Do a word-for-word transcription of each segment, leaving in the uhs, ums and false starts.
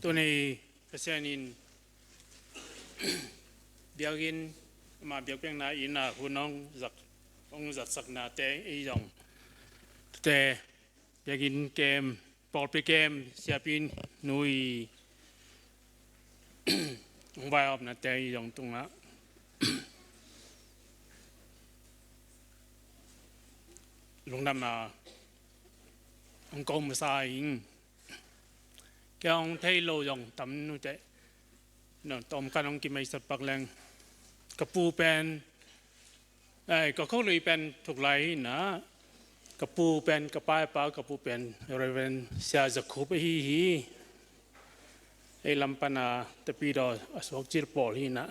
Tuni Pasian in biakinn, ama biakpiakna inn ah hun hong zat, hong zatsaknate ei zong, tute biakinn kem, pawlpi kem, siapi nu i hong vai-awpnate ei zong tungah lungdamna hong ko masa ing. Kei hong thei lo zong tam nute, no, tom kan hong kimeisat pak leng. Ka pu pen, ai, ka khualui pen Thuklai hi na, ka pu pen, ka pa i pa, ka pu pen Reverend Sia Za Khup ahi hi. Ei lam pan a Tapidaw a suak cil pawl hi na.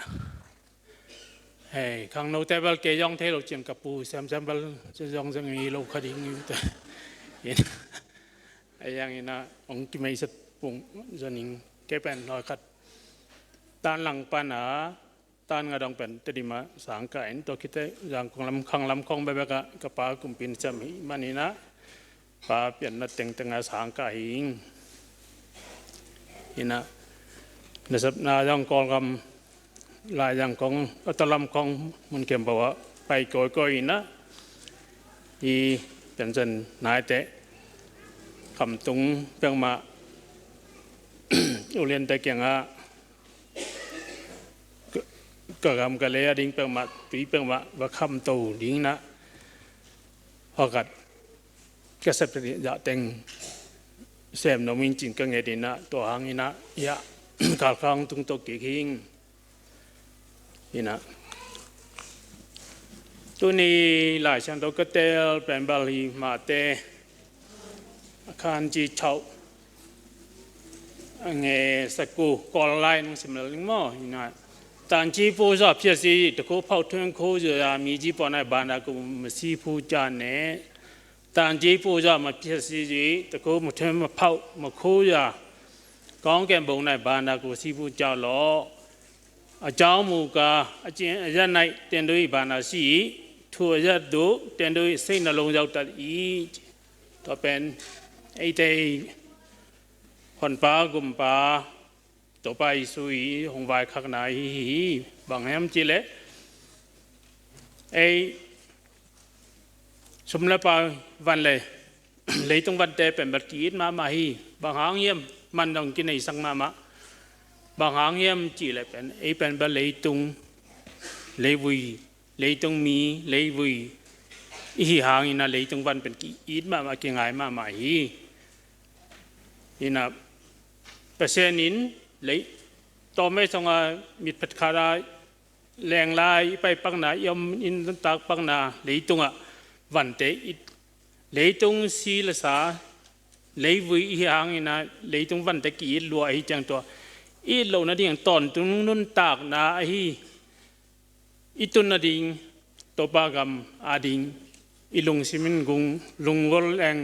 Hei, khangnote bel kei zong thei lo ciang ka pu semsem bel zong zong hi lo kha ding hi te. Ahi hangin ah hong kimeisat pung zong ing. Kei pen hoi khat Tanlang pan a Tannga dong pen Tedim ah sangkah in, tua khit teh Zangkong lam, khang lam khong bekbek ah ka pa kumpi in sem hi manin ah pa pianna tengteng ah sangkah hi ing. Hi na, nasepna zong Kawlgam, Laizang khong, a talam khong, mun khempeuh ah pai kawikawi hi na, hi piansan naite, khamtung peuhmah, uliante kiangah ka, ka gam ka lei a ding peuhmah, tui peuhmah va khamto ding na, hoi khat ka sep zah teng sem nuam ing cin ka nget in ah, tua hangin ah, ya, kalkhang tungto kik hi ing. Hi na, tuni Lai Siangtho ka teel pen bel hi Mate a khan ci chauh a nge saku Kawl lai nong sim lel ning maw? Hi na, တန်ကြေးပို့စာဖြစ်စေ၊ တစ်ခုခုဖောက်ထွင်းခိုးယူရာ မြေကြီးပေါ်၌ ဘဏ္ဍာကို မဆည်းဖူးကြနှင့်။ တန်ကြေးပို့စာမဖြစ်စေ၊ တစ်ခုခုမထွင်းမဖောက်မခိုးရာ ကောင်းကင်ဘုံ၌ ဘဏ္ဍာကို ဆည်းဖူးကြလော့။ အကြောင်းမူကား၊ အကျဉ်အရပ်၌ သင်တို့၏ ဘဏ္ဍာရှိ၏။ ထိုအရပ်သို့ သင်တို့၏ စိတ်နှလုံးရောက်တတ်၏။ တော့ပင် အဲ့ဒီ ဟွန်ပါ ဂုမ်ပါ Topa Jesu i hong vaikhakna hi hi. Bang hiam cih leh, ei, sum le pai, van le, leitung vante pen bel ki-it mahmah hi. Bang hang hiam, man dong kineisak mahmah. Bang hang hiam cih leh pen, ei pen bel leitung, leivui, leitung mi, leivui i hi hangin ah leitung van pen ki-it mahmah, kingai mahmah hi. Hi na, Pasian in lei, tawmvei sungah mitphet khat ah leng lai i pai pakna, i om in nuntak pakna leitungah vante i, leitung si le sa, leivui i hi hangin ah leitung vante ki-it lua ahi ciang, tua i it loh nading tawntung nuntakna ahi, i tun nading, Topa gam ading i lungsim in gung, lunggol leng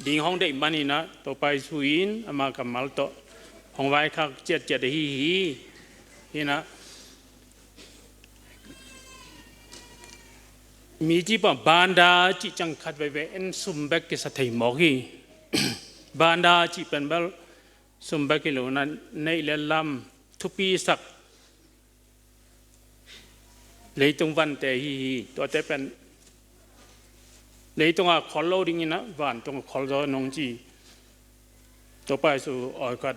ding hong deih manin ah, Topa Jesu in ama kammal tawh hong vaikhak ciatciat ahi hi. Hi na, မြေကြီးပေါ် ဘဏ္ဍာ cih ciang khat veivei en sum bek kisa thei mawk hi. ဘဏ္ဍာ cih pen bel sum bek hi lo in ah, neih le lam, thupisak, leitung vante hi hi. Tuate pen leitung a khol lo dingin ah, vantung a khol zaw nong ci. Topa Jesu awi khat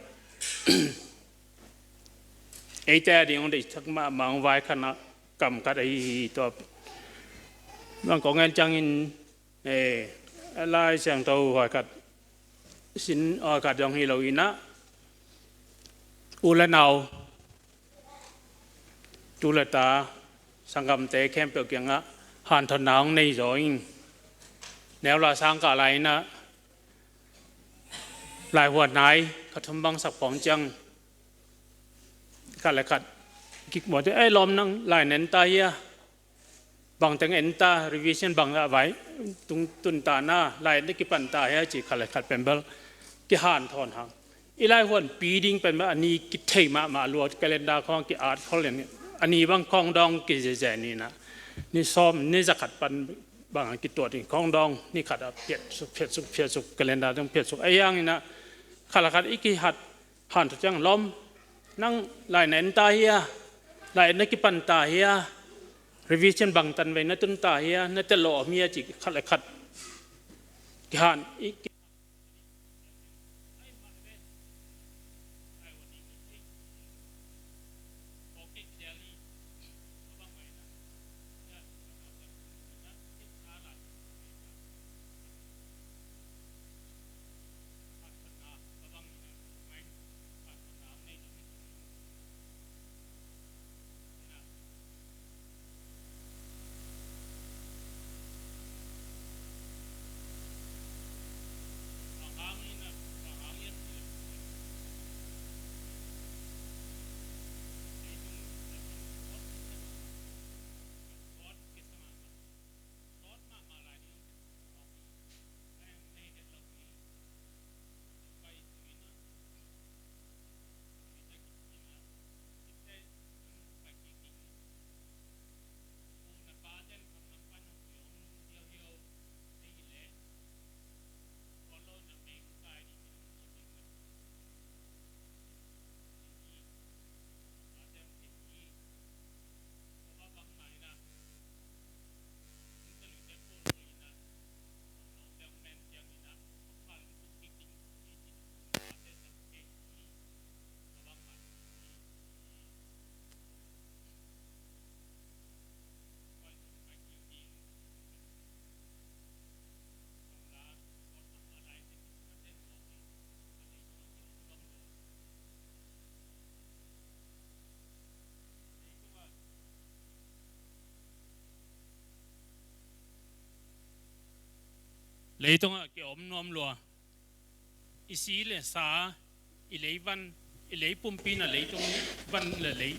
eite ading hong deihsak mahmah, hong vaikhakna kam khat ahi hi. Tua bang kong en ciangin, eh, Lai Siangtho awi khat, sin awi khat zong hi lo in ah, u le nau, tu le ta, sanggamte khempeuh kiangah hanthotna hong nei zaw ing. Neu la sang kah lai in ah, laihuan nai kha thum bang sak phawng ciang, khat le khat kik mawh te, "Ei, lawm, nang lai na en ta hia? Bang teng en ta, revision bang a vai tung tun ta na, lai na kipan ta hia?" ci khat le khat pen bel kihanthawn hang. I laihuanpi ding pen bel a ni kithei mahmah lua, calendar khawng ki-at khol lian, a ni bang khawng dawng kizezen in ah, ni sawm, ni zakhat pan bang a kituat in khawng dawng, ni khat a phiat suk, phiat suk, phiat suk, calendar dong phiat suk. Ahi hangin ah, khat le khat i kihat Han Thu Ciang Lawm, nang lai na en ta hia? Lai na kipan ta hia? Revision bang tan vei na tun ta hia? Na tel lawh om hia? Ci khat le khat kihan i Leitungah ki-om nuam lua. I si le sa, i lei van, i lei pumpi na leitung van le lei,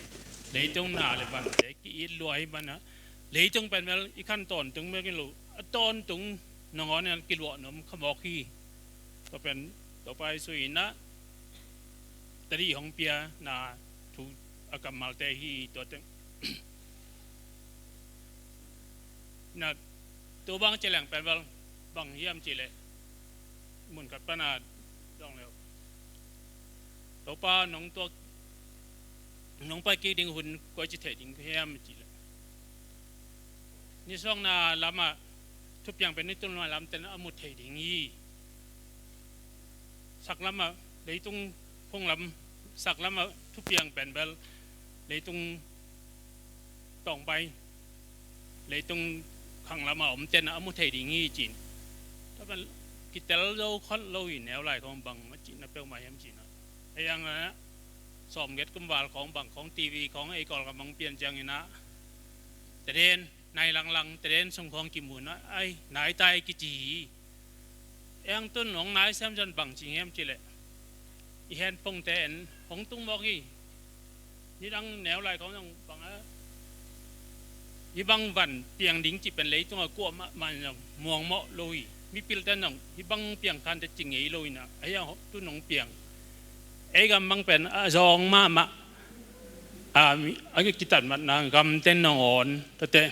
leitung na le van te ki-it lua hi banah, leitung pen bel i khan tawntung bek hi lo, a tawntung nangawn in kiluah nuam kha mawk hi. Tua pen Topa Jesu in ah tadi hong pia na thu a kammalte hi tua teng. Na tua bang ci leng pen bel bang hiam cih leh mun khat pan a dong leh Topa nong tuak, nong pai kik ding hun koi ci thei ding hiam cih leh nisuakna lamah thupiang pen nitul nua lam ten a mu thei ding hi. Saklamah leitung phunglam, saklamah thupiang pen bel leitung tawngpai, leitung khanglamah om ten a mu thei ding hi cin. Tua pen kitel zo khol lo hi. Neu lai khong bang a cihna peuhmah hiam cihna ei ang a sawmgiat kum val khong bang khong TV khong ei Kawlgam hong pian ciangin ah teden nai langlang teden sung khong kimu na ai nai tai kici hi. Ei ang tun hong nai siam zon bang ci hiam cih leh i handphone te en hong tung mawk hi. Nidang neu lai khong zong bang a hih bang van piang ding cih pen leitung a kuamah mah in zong muang mawh lo hi. Mipil ten zong hih bang piang khan te ci ngei lo hi na, ahi a tun hong piang. Ei gam bang pen a zawng mahmah a, a kitatmatna gam ten zong awn tate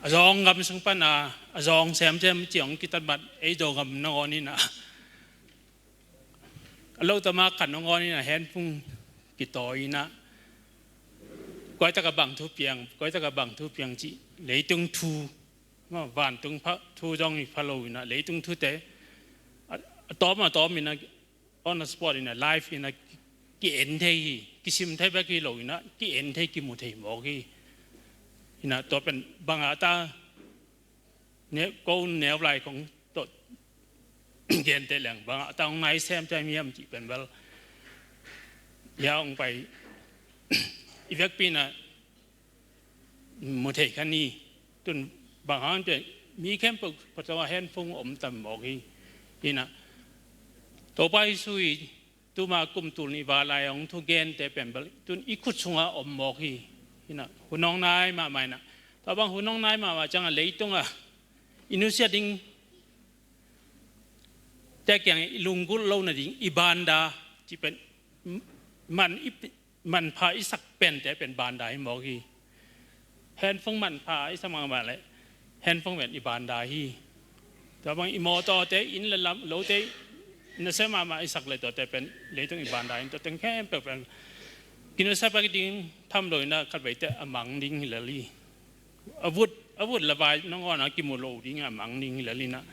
a zawng gam sung pan a, a zawng semsem ci hong kitatmat ei Zogam nangawn in a, a lo tama khan nangawn in a handphone kitawi in a, koi taka bang thu piang, koi taka bang thu piang cih leitung thu, ma vantung pha thu zong hi pha lo in a, leitung thute a, a tawm a tawm in a, on the spot in a, live in a ki-en thei hi. Kisim thei bek hi lo in a, ki-en thei, kimu thei mawk hi. In a tua pen bang a ta ne, ko neu lai khong tawh gente leng bang a ta hong nai semsem hiam cih pen bel hia hong pai i vekpi in a mu thei kha ni. Tun bang hang pen mi khempeuh pawtaw a handphone om tam mawk hi. In a Topa Jesu i tuma kum tul nih val lai hong thugente pen bel tun i khut sungah om mawk hi. In a hun hong nai mahmah in a, tua bang hun hong nai mahmah ciangah leitung a i nusia ding te kiang i lunggulh lo nading i banda cih pen man i manpha i sak pente pen banda hi mawk hi. Handphone manpha i sak mahmah leh handphone pen i banda hi. Tua bang i mawtawte, inn le lam, lote, Nasem mahmah i sak le tuate pen leitung i banda in tuate khempeuh pen kinusia pak ding tham lo in ah khat veite a mang ding hi lel hi. A vut a vut le vai nangawn a kimu lo ding a mang ding hi lel in ah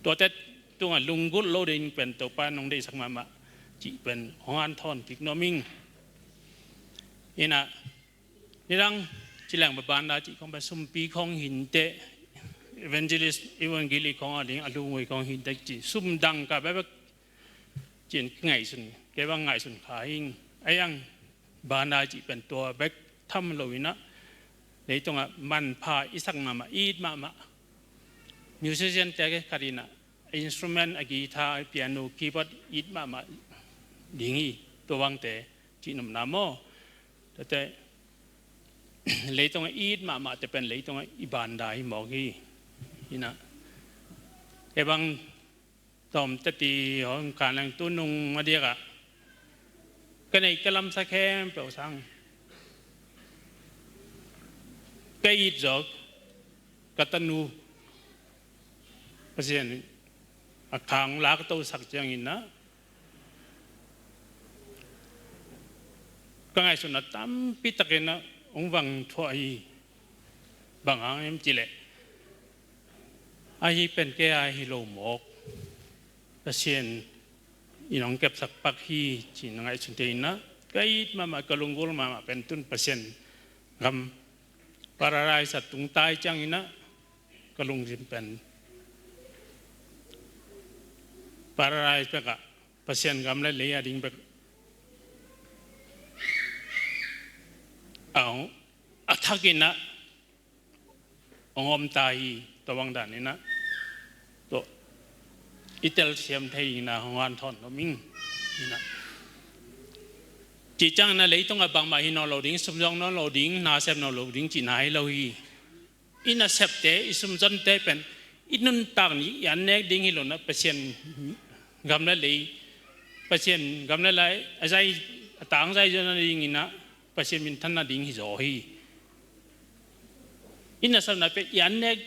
tuate tungah lunggulh lo ding pen Topa nong deihsak mahmah cih pen hong hanthawn kik nuam ing. In ah nidang ci leng banda cih khong pen sumpi khong hinteh, evangelist, evangeli khong a ding a lungui khong hinteh cih sum dangka bekbek cih in ngaihsun, kei bang ngaihsun kha ing. A iang banda cih pen tua bek tham lo in ah leitungah manpha i sak mahmah, i it mahmah musician te khat in ah instrument, a guitar, a piano, keyboard it mahmah ding hi. Tua bangte cih nopna maw? Tuate leitungah i it mahmahte pen leitungah i banda hi mawk hi. In ah kei bang tawm teti hong kan leng tunung a diakah ka neih ka lamsa khempeuh sang ka it zawk ka tanu Pasian a khang laktosak ciangin ah ka ngaihsutna tampi takin ah hong vang thuah hi. Bang hang hiam cih leh ahi pen kei a hi lo mawk, Pasian in hong kepsak pak hi ci-in a ngaihsun thei in ah ka it mahmah, ka lunggulh mahmah pen tun Pasian gam paradise a tungta i ciangin ah ka lungsim pen paradise bekah Pasian gam le lei a ding bek a hong a thak in ah hong om ta hi. Tua bang dan in ah tua i telsiam thei in ah hong hanthawn nuam ing. In ah cih ciangin ah leitungah bangmah hi nawn lo ding, sum zawng nawn lo ding, na sem nawn lo ding cihna hi lo hi. I nasepte, i sumzonte pen i nuntak ni i an nek ding hi lo in ah Pasian gam le lei, Pasian gam le lei a zai, a tang zai zon a ding in ah Pasian minthan a ding hi zaw hi. I nasepna pen i an nek,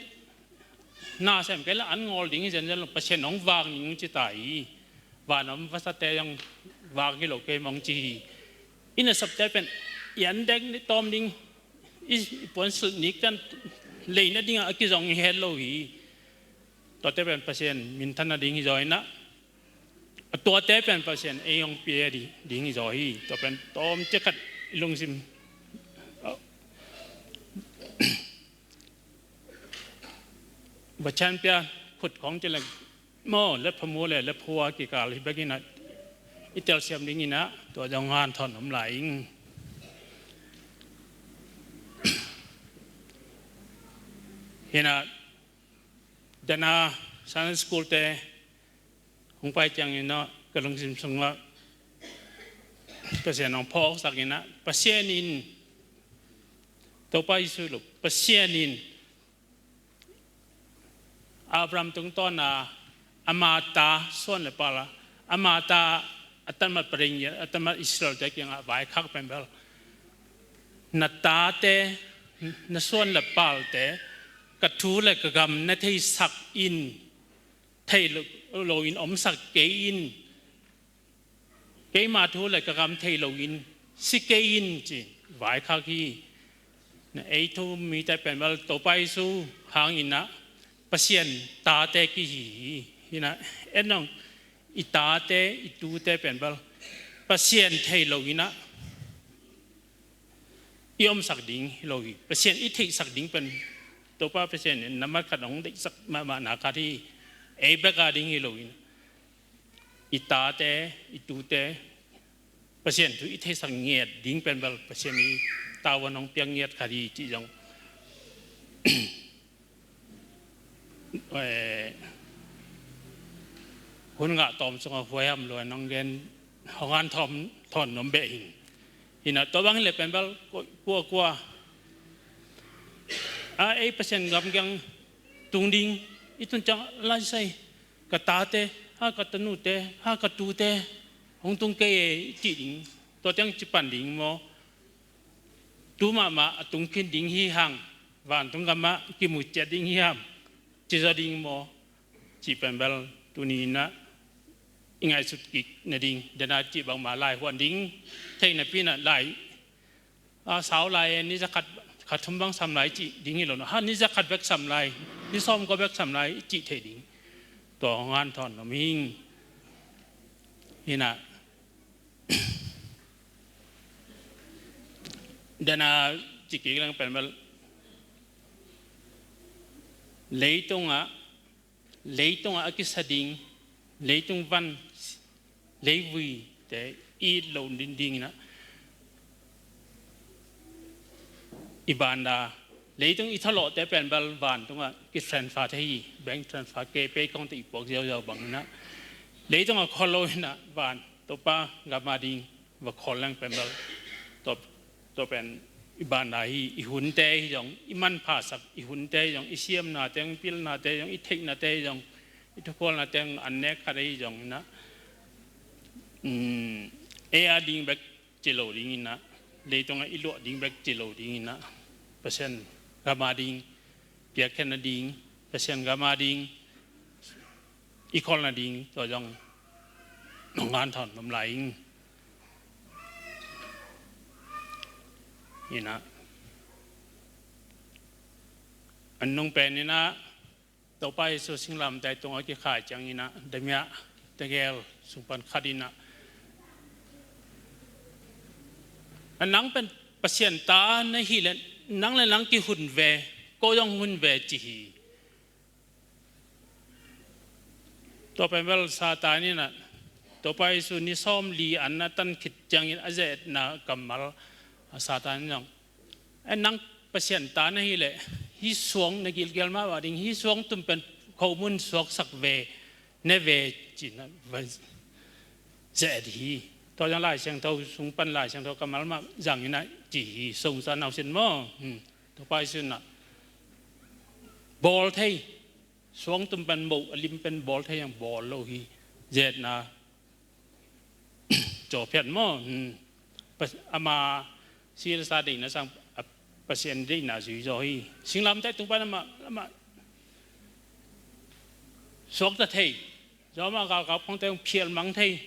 na sem kei la an ngawl ding hi zenzen lo, Pasian hong vak ning ci ta hi. Van om vasate zong vak hi lo kei mong ci hi. I nasepte pen i an dek ni tawm ding, i puansilh nik tan leina dingah a kizong i het lo hi. Tuate pen Pasian minthan a ding hi zaw in ah a tuate pen Pasian ei hong pia ding hi zaw hi. Tua pen tawm ciah khat i lungsim va chanpia khut khong ci leng maw, le phamu le le phua kikal hi bek in ah i telsiam ding in ah tua zong hanthawn om lai ing. Hi in ah dana Sunday school te hong pai ciangin ah ka lungsim sungah Pasian hong phawksak in ah Pasian in, Topa Jesu lo, Pasian in Abraham tungtawna ama ta suan le pal a, ama ta a tanmat paring a tanmat Israel te kiangah vaikhak pen bel na tate, na suan le palte ka thu le ka gam na theisak in, thei lo, lo in omsak kei in, keima thu le ka gam thei lo in si kei in ci vaikhak hi. Na ei thu mite pen bel Topa Jesu hang in ah Pasian tate kihi hi. Hi in ah en nong i tate i tute pen bel Pasian thei lo in ah i omsak ding hi lo hi. Pasian i theihsak ding pen Topa Pasian in nambat khat hong deihsak mahmahna khat hi. Ei bek a ding hi lo in i tate i tute Pasian thu i theisak ngiat ding pen bel Pasian i tavuan hong piak ngiat khat hi cih zong eh, hun ngah tawm sungah huaiam luan hong gen hong hanthawn nuam beh hi. Hi in ah tua bang hi leh pen bel kua kua a ei Pasian gam kiang tung ding i tun ciang lai sai ka tate, ha ka tanute, ha ka tute hong tung kei e i cih ding, tua ciang ci pan ding maw? Tu mahmah a tung khin ding hi hang, vantung gamah kimu ciat ding hi hang, ci zaw ding maw? Cih pen bel tuni in ah i ngaihsut kik nading, dena cih bangmah lai huan ding, theihna pinah lai, a, sau lai e, ni zakhat, kha thum bang sam lai cih ding hi lo na. Ha, ni zakhat bek sam lai, ni sawmkua bek sam lai i cih thei ding. Tua hong hanthawn nuam ing. Hi na. Dena ci kik leng pen bel, leitungah, leitungah a kisa ding, leitung van, leivui te i it loh ding dingin ah, i banda, leitung i thalawhte pen bel vantungah kitransfer thei hi. Bank transfer, kei pei kong te i puak ziauziau bangin ah, leitungah khawl lo in ah, van, Topa gam a ding va khawl leng pen bel, tua, tua pen i banda hi. I hunte hi zong, i manphasak i hunte hi zong, i siamnate zong, i pilnate hi zong, i theihnate hi zong, i thuphualnate zong, an nek khat hi zong in ah, um, ei a ding bek ci lo dingin ah, leitungah i luah ding bek ci lo dingin ah, Pasian gam a ding, piakkhiat nading, Pasian gam a ding i khawl nading, tua zong hong hanthawn nuam lai ing. Hi na. A nung pen in ah, Topa Jesu singlamteh tungah a kikhai ciangin ah, damiah tegel sung pan khat in ah, a nang pen Pasian ta na hih leh, nang le nang kihun ve, ko zong hun ve ci hi. Tua pen bel Satan in ah, Topa Jesu ni sawmli an a tan khit ciangin a ze-etna kammal, a, Satan in zong, e, nang Pasian ta na hih leh, hih suang na gilkial mahmah ding, hih suang tum pen khomun suaksak ve, ne ve ci-in ah va ze-et hi. Tua zong Lai Siangtho sung pan Lai Siangtho kammal mah zangin ah ci hi, sungsa nausin maw. Hmm. Topa Jesu in ah bawl thei, suang tum pen moh, a lim pen bawl thei, ang bawl lo hi. Ze-etna cawphiat maw. Hmm. Pas-, ama si le sa deihna sang, a, Pasian deihna zui zaw hi. Singlamteh tung pan amah, amah suakta thei, zawmah galkap khongte hong phial mang thei,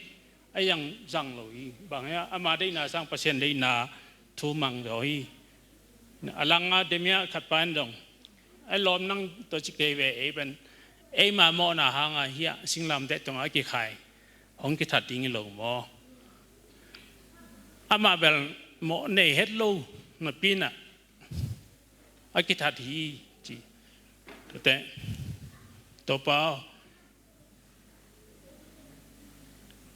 a zang zang lo hi. Bang hia, ama deihna sang Pasian deihna thu mang zaw hi. A langah damiah khat pa in zong, a lawm, nang tua ci kei ve, ei pen, eima mawhna hangah hih singlamteh tungah a kikhai hong kithat ding hi lo maw? Amah bel mawh nei het lo napi-in ah a kithat hi ci. Tuate, Topa aw,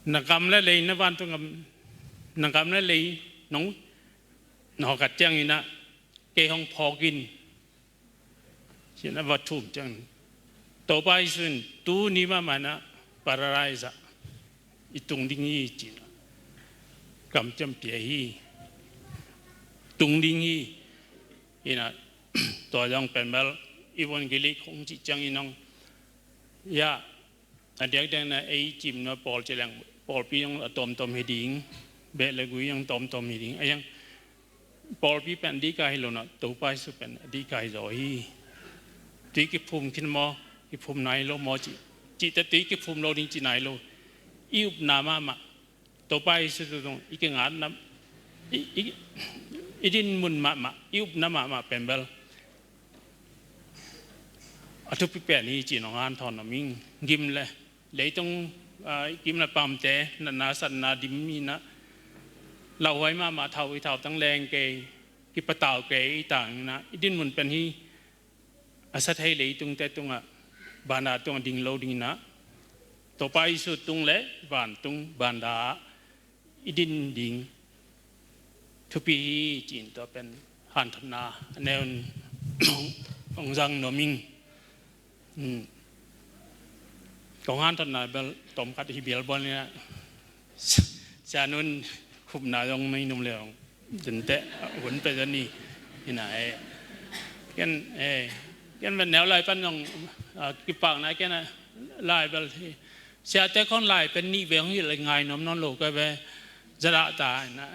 na gam le lei, na vantung gam, na gam le lei nong, na hawlkhat ciangin ah kei hong phawk in, ci-in a va thum ciangin, Topa Jesu in tuni mahmah in ah paradise ah i tung ding hi ci-in ah kamciam pia hi. Tung ding hi. Hi na, tua zong pen bel i evangeli khong cih ciangin hong, ya, a diakdiak na ei cimna pawl ci leng, pawlpi zong a tawmtawm hi ding, beh le gui zong tawmtawm hi ding. A yang pawlpi pen a dihka hi lo na, Topa Jesu pen a dihka hi zaw hi. Tui kiphum khin maw, kiphum nai lo maw cih, cihte tui kiphum lo ding cih nai lo. I upna mahmah, Topa Jesu tungah i kingatna, i, i, i dinmun mahmah, i upna mahmah pen bel a thupi pen hi ci-in hong hanthawn nuam ing. Gim le leitung, ah, gim le pamte, natna satna dim hi na, lauhuai mahmah, thau i thautang leng kei, kipatau kei i tang hi na, i dinmun pen hi. A sa thei leitungte tungah, banda tungah ding lo ding hi na, Topa Jesu tung le vantung banda ah i din ding thupi hi ci-in tua pen hanthotna a neun hong zang nuam ing. Hmm. Kong hanthotna bel tomkhat hi bial bawn hi na. Sia Nun khupna zong mei num le hong dente hun pe zani hi na e. Ken, e, ken pen neu lai pan zong, a, kipakna ken a lai bel hi. Siate khong lai pen nih vei hong hilh ngai nuam nawn lo ka ve. Zadah ta hi na.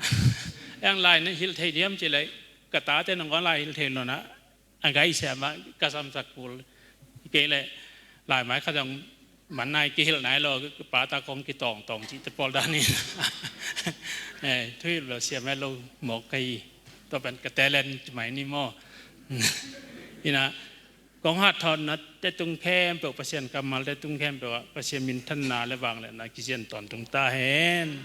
Eng lai na hilh thei diam ci leh, ka tate nong kong lai hilh thei lo na. A gai siam a ka samsak kul. Kei le lai mai khat zong man nai kihilh nai lo, pata kong kitawngtawng cihte pawl danin. Thuhilh lo siam e lo mawk ka hi. Tua pen ka talent mai ni maw? Ina, kong hahthawnna te tung khempeuh, Pasian kammal te tung khempeuh ah Pasian minthanna le vangliatna kizian tawntung ta hen.